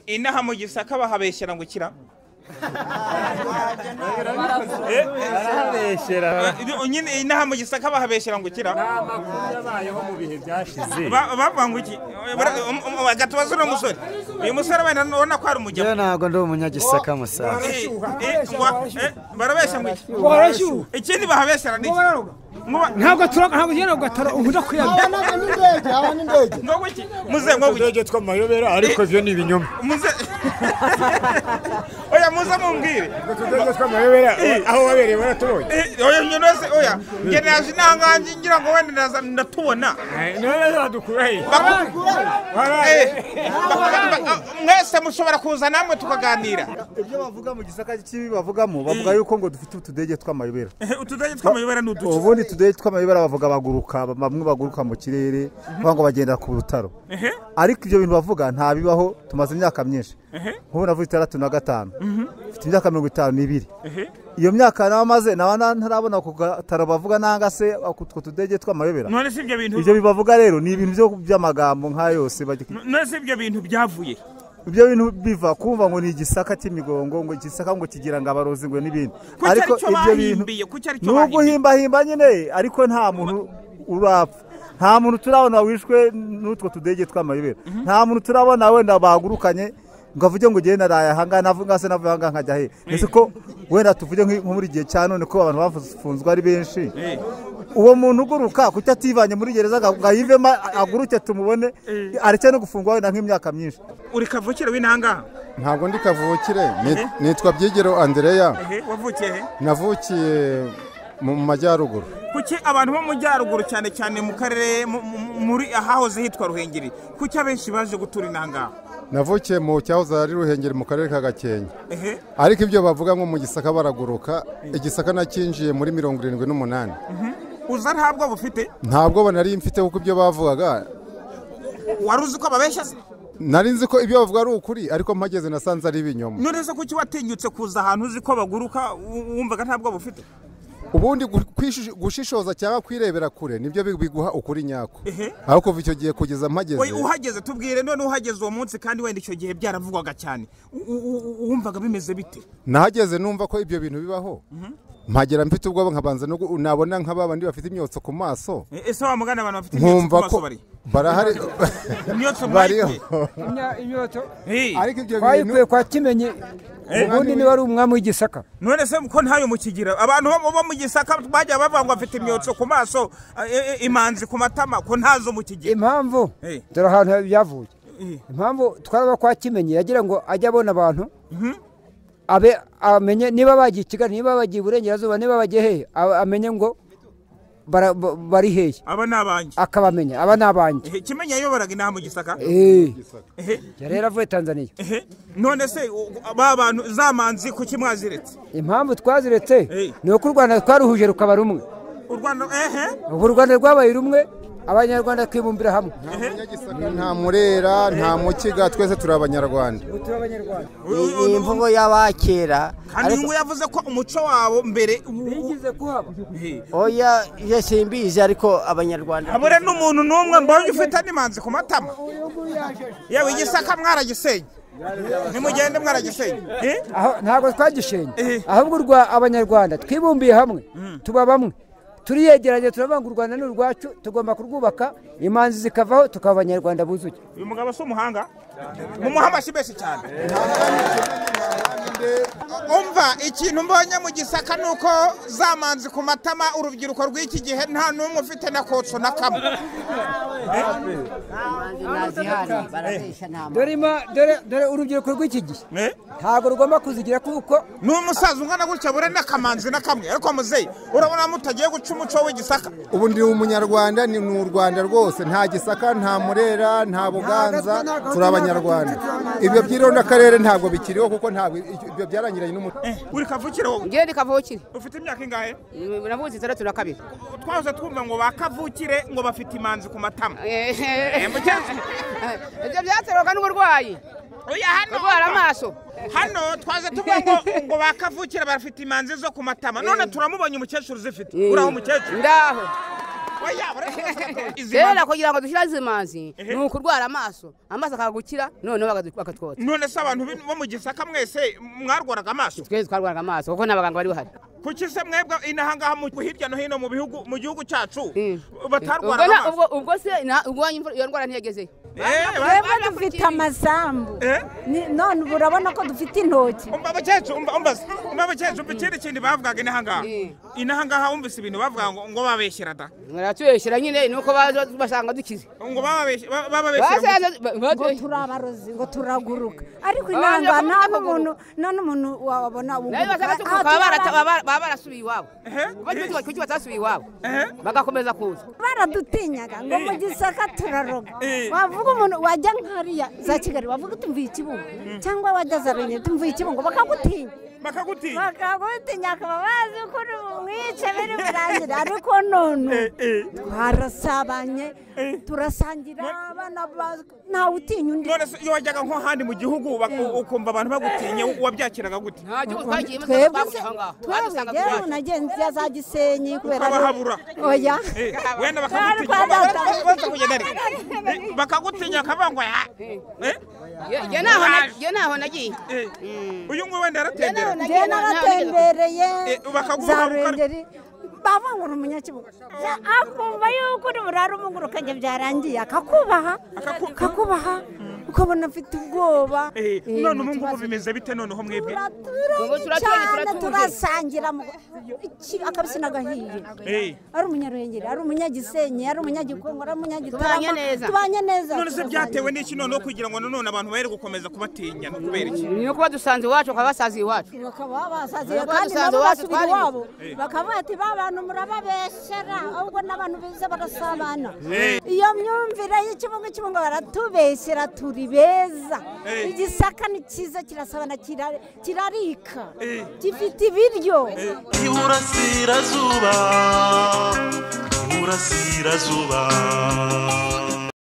Inaha mu Gisaka bahabeshyera ngo ikira nyine inaha mu Gisaka bahabeshyera ngo ikira yabayeho mu bihe byashize bavuga ngo iki gatubazo uno musore uyu musore wenda ubona ko ari umujyamo. Ntabwo ndi umunyagisaka musaza. Barabeshya ngo iki ikindi bahabeshyera ni ntabwo ntabwo ugenda ugatara uhuza kuyabya n'indege ngo iki muze ngo utudege tw'amayobera ariko ibyo ni ibinyoma. Muze oya muze mumbwire utudege tw'amayobera aho wabereye baratubonye. Oya nyinose oya nge naje intangange ngira ngo wenda naza ndatubona none zadukura he mwese mushobora kuza namwe tukaganira. Ibyo bavuga mu Gisaka kibi bavugamo bavuga yuko ngo dufite utudege tw'amayobera. Utudege tw'amayobera ni uduki? Ubundi utudege tw'amayobera bavuga baguruka bamwe baguruka mu kirere bavuga ngo bagenda ku rutaro. Ariko ibyo bintu bavuga nta bibaho tumaze imyaka myinshi. Nk'ubu navuye 65 mfite imyaka 52. Iyo myaka namaze naba ntarabona ku gataro bavuga nanga se utwo tudege tw'amayobera. None si ibyo bintu ibyo bibavuga rero ni ibintu by'amagambo nka yose. None si ibyo bintu byavuye ibyo bintu biva kumva ngo ni Igisaka cy'imigongo ngo Igisaka ngo kigira ngo abarozi ngo n'ibindi. Ariko ibyo bintu nubwo himbahimba nyine ariko nta muntu urapfa nta muntu turabona wishwe n'utwo tudege tw'amayobera nta muntu turabona wenda bagurukanye ngo avuge ngo ugende naraye ahangaha navuga se navuye ahangaha nkajya he. Ese ko wenda tuvuge nko muri gihe cya none ko abantu bafunzwe ari benshi uwo muntu uguruka kuki ativanye muri gereza ngo ayivemo aguruke tumubone areke no gufungwa wenda nk'imyaka myinshi. Uri kavukire w'intangaha? Ntabwo ndi kavukire nitwa Byigero Andrea. Wavukiye he? Navukiye mu majyaruguru. Kuki abantu bo mu majyaruguru cyane cyane mu karere muri ahahoze hitwa Ruhengeri kuki abenshi baje gutura intangaha? Navukiye mu cyahoze ari Ruhengeri mu karere ka Gakenke. Ariko ibyo bavuga ngo mu Gisaka baraguruka Igisaka nakinjiye muri 78. Uza ntabwo bufite? Ntabwo nari mfite kuko ibyo bavugaga wari uzi ko babeshya se? Nari nzi ko ibyo bavuga ari ukuri ariko mpageze nasanze ari ibinyoma. None se kuki watinyutse kuza ahantu uzi ko baguruka wumvaga ntabwo bufite? Ubundi gushishoza cyangwa kwirebera kure nibyo biguha ukuri nyako. Aho kuva icyo gihe kugeza mpageze. Oya uhageze tubwire none uhageze uwo munsi kandi wenda icyo gihe byaravugwaga cyane wumvaga bimeze bite? Nahageze numva ko ibyo bintu bibaho. Mpagera mfite ubwoba nkabanza no nabona nk'abandi bafite imyotso ku maso. Ese wa mugana abantu bafite imyotso ku maso bari? Barahari. Imyotso bariho. Imyotso. Ariko ibyo bintu kwa Kimenyi ubundi ni wari umwami w'Igisaka. None se ko ntayo mukigira abantu bo mu Gisaka bajya bavuga ngo afite imyotso ku maso imanzi ku matama ko ntazo mukigira. Impamvu dore ahantu byavuye. Impamvu twaraba kwa Kimenyi yagira ngo ajye abona abantu abe amenye niba bagiye Kigali niba bagiye Burengerazuba niba bagiye hehe amenye ngo bari hehe aba nabanjye akabamenya aba nabanjye. Kimenyi yayoboraga inaha mu Gisaka. Yari yaravuye Tanzania. None se ba bantu zamanzi kuki mwaziretse? Impamvu twaziretse ni uko u Rwanda twaruhuje rukaba rumwe. U Rwanda ubu u Rwanda rwabaye rumwe abanyarwanda twibumbira hamwe. Nta Murera nta Mukiga twese turi abanyarwanda. Ni imvugo y'abakera. Kandi ngo yavuze ko umuco wabo mbere bigize kuhaba. Oya je simbizi ariko abanyarwanda. Abure n'umuntu n'umwe mbonye ufite n'imanzi ku matama. Yewe Igisaka mwaragisenye. Nimugende mwaragisenye. Ntabwo twagishenye. Ahubwo abanyarwanda twibumbiye hamwe tuba bamwe. Turiyegeranye turavanga u Rwanda n'urwacu tugomba kurwubaka imanzi zikavaho tukaba abanyarwanda buzuye. Uyu mugabo si umuhanga mumuha amashyi menshi cyane. Umva ikintu mbonye mu Gisaka nuko zamanzi ku matama urubyiruko rw'iki gihe nta n'umwe ufite na kotso na kamwe. Dore urubyiruko rw'iki gihe ntabwo rugomba kuzigira kuko n'umusaza ungana gutya bure n'akamanzi na kamwe. Ariko muzeyi urabona mutagiye guca umuco w'Igisaka. Ubu ndi umunyarwanda ni u Rwanda rwose nta Gisaka nta Murera nta Buganza turi abanyarwanda. Ibyo by'ironda karere ntabwo bikiriho kuko ntabwo ibyo byarangiranye n'umuco. Uri kavukire wowe? Ngiye ndi kavukire. Ufite imyaka ingahe? Navutse 62. Twahoze twumva ngo bakavukire ngo bafite imanzi ku matama. Ibyo byaterwaga n'uburwayi. Oya hano kurwara amaso. Hano twaze tuvuga ngo bakavukira bafite imanzi zo ku matama none turamubonye umukecuru zifite. Uraho umukecuru? Ndaho. Kera kugira ngo dushyire izimanzi ni ukurwara amaso, amaso akagukira noneho bakatwotsa. None se abantu bo mu Gisaka mwese mwarwaraga amaso? Twese twarwaraga amaso kuko n'abaganga bari bahari. Kuki se mwebwe inahangaha mu hirya no hino mu bihugu mu gihugu cyacu batarwaraga amaso? Ubwo se iyo ndwara ntiyagezeyo. Twebwe dufite amasambu none ubu urabona ko dufite intoki. Umva abakecuru, umva ikindi kintu bavugaga inahangaha. Inahangaha wumvise ibintu bavuga ngo babeshyera da. Baratubeshyera nyine nuko basanga dukize. Ngo bababeshyera ngo turabarozi ngo turaguruka. Ariko inanga nta n'umuntu wabona uguruka. Baba barasubiye iwabo. Kuki batasubiye iwabo? Bagakomeza kuza. Baradutinyaga ngo mu Gisaka turaroga. Wavuga umuntu wajya nkariya za Kigali wavuga uti mvuye Kibungo cyangwa wajya za Ruhengeri mvuye Kibungo bakagutinya. Bakagutinya akaba bazi ko umwice biri burangire. Ariko none twarasabanye turasangira abana ntawe utinya undi. None se iyo wajyaga nko handi mu gihugu ukumva abantu bagutinye wabyakiraga gute? Twebwe nagenzi za Gisenyi kubera bahabura. Oya. Wenda bakagutinya bakagutinya akabangwa. Ye naho nagiye. Uyu nguyu wenda yaratembera. Njye naratembereye za Ruhengeri bavangura umunyakibuga akumva yuko uri burare umuguruka njye byarangiye akakubaha ukabona afite ubwoba. None ubu ngubu bimeze bite noneho mwebwe? Cyane turasangira akabisi n'agahiye. Ari umunyaruhengeri, ari umunyagisenyi, ari umunyagikongo, ari umunyagitarama, tubanye neza. None se byatewe n'iki noneho kugira ngo none abantu bare gukomeza kubatinya no kubera iki? Ni uko badusanze iwacu bakaba basaziye iwacu. Bakaba basaziye kandi nabo basubira iwabo bakavuga ati ba bantu murababeshyera ahubwo n'abantu biza barasabana. Iyo myumvire y'Ikibungo Kibungo baratubeshyera turi beza. Igisaka ni cyiza kirasabana kirarika gifite ibiryo. Iburasirazuba, iburasirazuba.